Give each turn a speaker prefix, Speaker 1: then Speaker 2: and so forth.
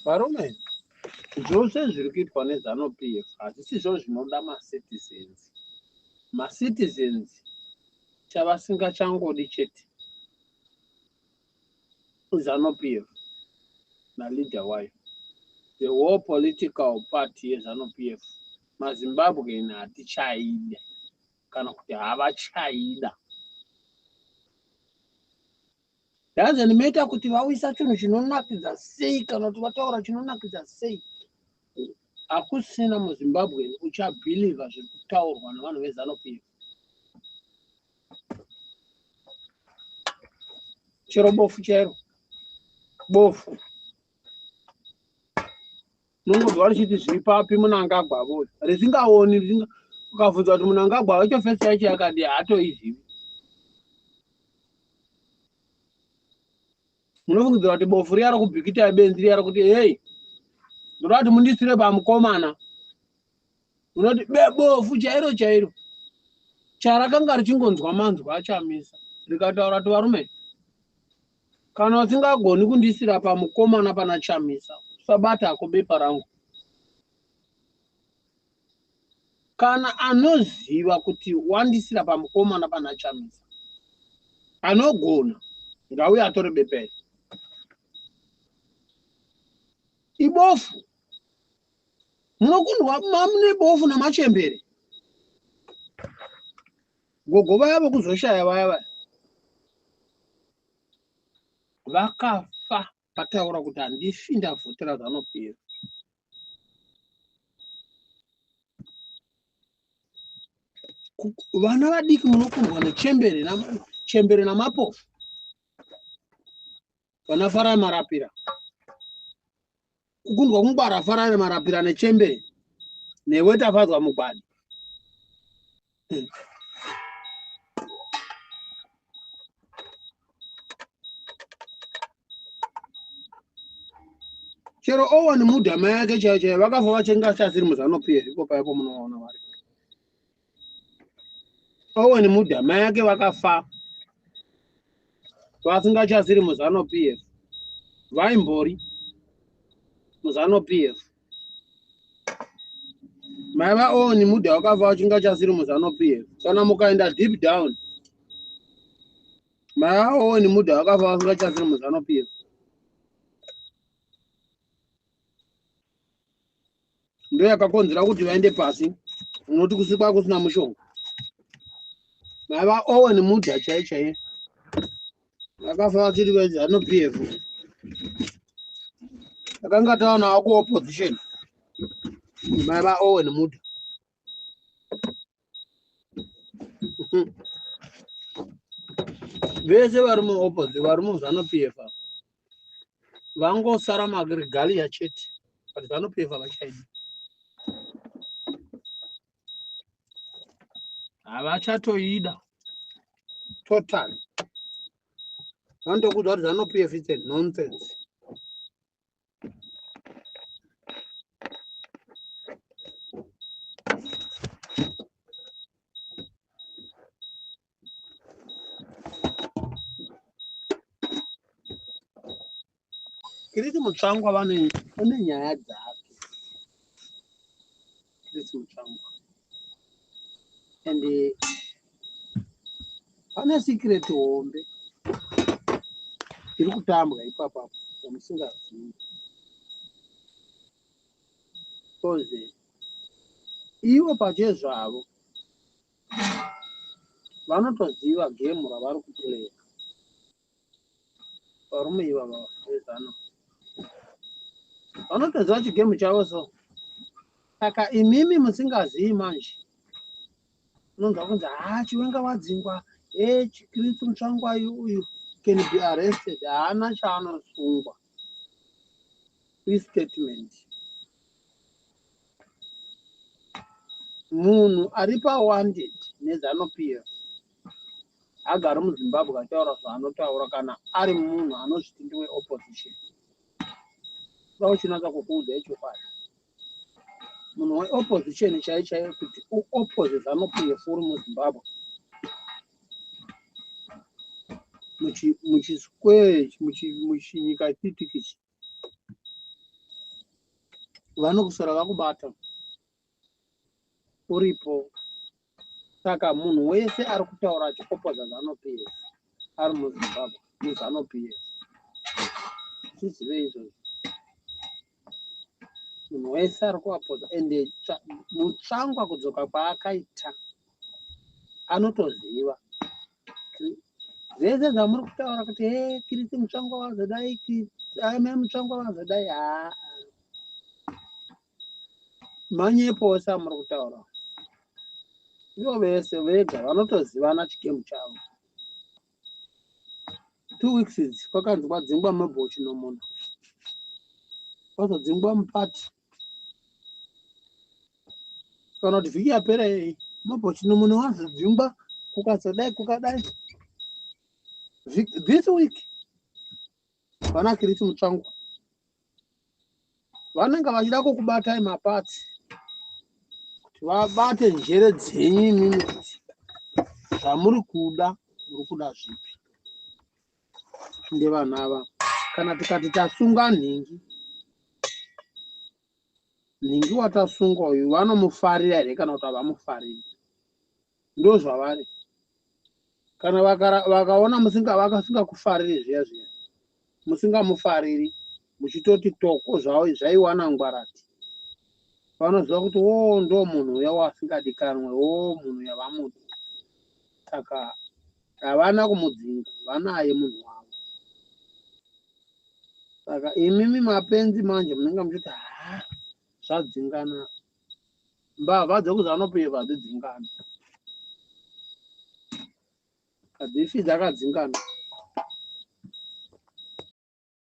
Speaker 1: Varume, zvose zviri kuitwa neZanu PF hazvisizvo zvinoda macitizens. Macitizens chavasingachangodi chete iZanu PF naleader wayo. The whole political party yeZanu PF maZimbabwean hatichaida kana kuti havachaida. Doesn't matter kuti vauyisa chinhu chinonakidza sei kana kuti vataura chinonakidza sei. Hakusina muZimbabwe uchabhilivha zviri kutaurwa nevanhu veZanu PF. Chero bofu chairo. Bofu. Unongonzwa richiti zviri papi Mnangagwa vo risingaoni risinga ukabvunza kuti Mnangagwa wacho fesi yacho yakadii haatoizivi. Munofungidzira kuti bofu riya rokubhikita benzi riya rokuti hei ndoda kuti mundisire pamukomana unoti bofu chairo chairo charakanga richingonzwa manzwa achamisa rikataura kuti varume Kana usingagoni kundisira pamukomana pana Chamisa, usabata hako bepa rangu. Kana anoziva kuti wandisira pamukomana pana Chamisa, anogona ngauye atore bepa iri. Ibofu. Munokundwa mamune bofu namachembere. Gogo vaya vokuzoshaya vaya vaya vakafa vataura kuti handifi ndavhotera zanu PF. Vana vadiki munokundwa nechembere chembere namapofu. Vana Farai Marapira. Kukundwa kungwara Farai Marapira nechembere newe Tafadzwa Mugwadi. Chero Owen Mudha mai ake chaiyo chaiyo vakafa vachenga chasiri muZanu PF ipo paipo munovaona vari. Owen Mudha mai ake vakafa vasingachasiri muZanu PF vaimbori muZanu PF mai vaOwen Mudha vakafa vachingachasiri muZanu PF kana mukaenda deep down mai vaOwen Mudha vakafa vasingachasiri muZanu PF ndoyakakonzera kuti vaende pasi unoti kusikwa kusina mushonga maiva owen mudha chai chaiye vakafa vachiri vezanu p f akanga taonawo kuopposition maiva owen mudha vese vari muopposite vari muzanu p f vangosara maregalia chete but zanu PF havachaidi havachatoida totally vanotokuudza kuti zanu PF is a nonsense Kiriti Mutsvangwa vane une nyaya dzake. Kiriti Mutsvangwa. And pane secret hombe iri kutambwa ipapa apo yamusingazivi. Because ivo pachezvavo vanotoziva game ravari kuplaya varume ivava vezano vanotoziva chigame chavo so saka imimi musingazivi manje unonzwa kunzi haa chiwenga wadzingwa e chikristu mutsvangwa uyu can be arrested haana chaanosungwa istatement Munhu ari pawanted neZanu PF agari muZimbabwe achitaura zvaanotaura kana ari munhu anozviti ndiwe opposition. Kuda uchinatsa kukuudza ichokwadi. Munhu weopposition chai chaiye kuti uoppose Zanu PF uri muZimbabwe muchisquare muchinyika chitiki ichi. Vanokuswera vakubata uripo. Saka munhu wese ari kutaura achikopoza Zanu PF ari muZimbabwe muZanu PF. Tizive izvozvo. Munhu wese ari kuvapoza ende Mutsvangwa kudzoka kwaakaita anotoziva zvese zvamuri kutaura kuti he Kirisi Mutsvangwa vazodai, ame Mutsvangwa vazodai. Haa, manyepo ose amuri kutaura. Ivo vese vega vanotozivana chigemu chavo. 2 weeks idzi kwakanzi kwadzingwa Mabel Chinomona, kwazodzingwa mupati, kana kuti vhiki yapera iyi Mabel Chinomona wazodzingwa, kukazodai kukadai. This week vana Kirisi Mutsvangwa vanenge vachida kukubatai mapatsi kuti vabate njere dzenyu imimi, kuti zvamuri kuda, muri kuda zvipi. Ndevanhu ava, kana tikati tasunga nhingi, nhingi watasunga uyu vanomufarira here kana kuti havamufariri? Ndo zvavari. Kana vakaona vakasingakufariri zviya zviya, musingamufariri, muchitoti toko zvaiwana ngwarati, vanoziva kuti o ndo munhu uya wasingadikanwe, o munhu yavamuda. Saka havana kumudzinga, vanaye munhu wavo. Saka imimi mapenzi manje munenge muchiti ha zvadzingana. Mbavha dzekuZanu PF hadzidzingani, hadzifi dzakadzingana.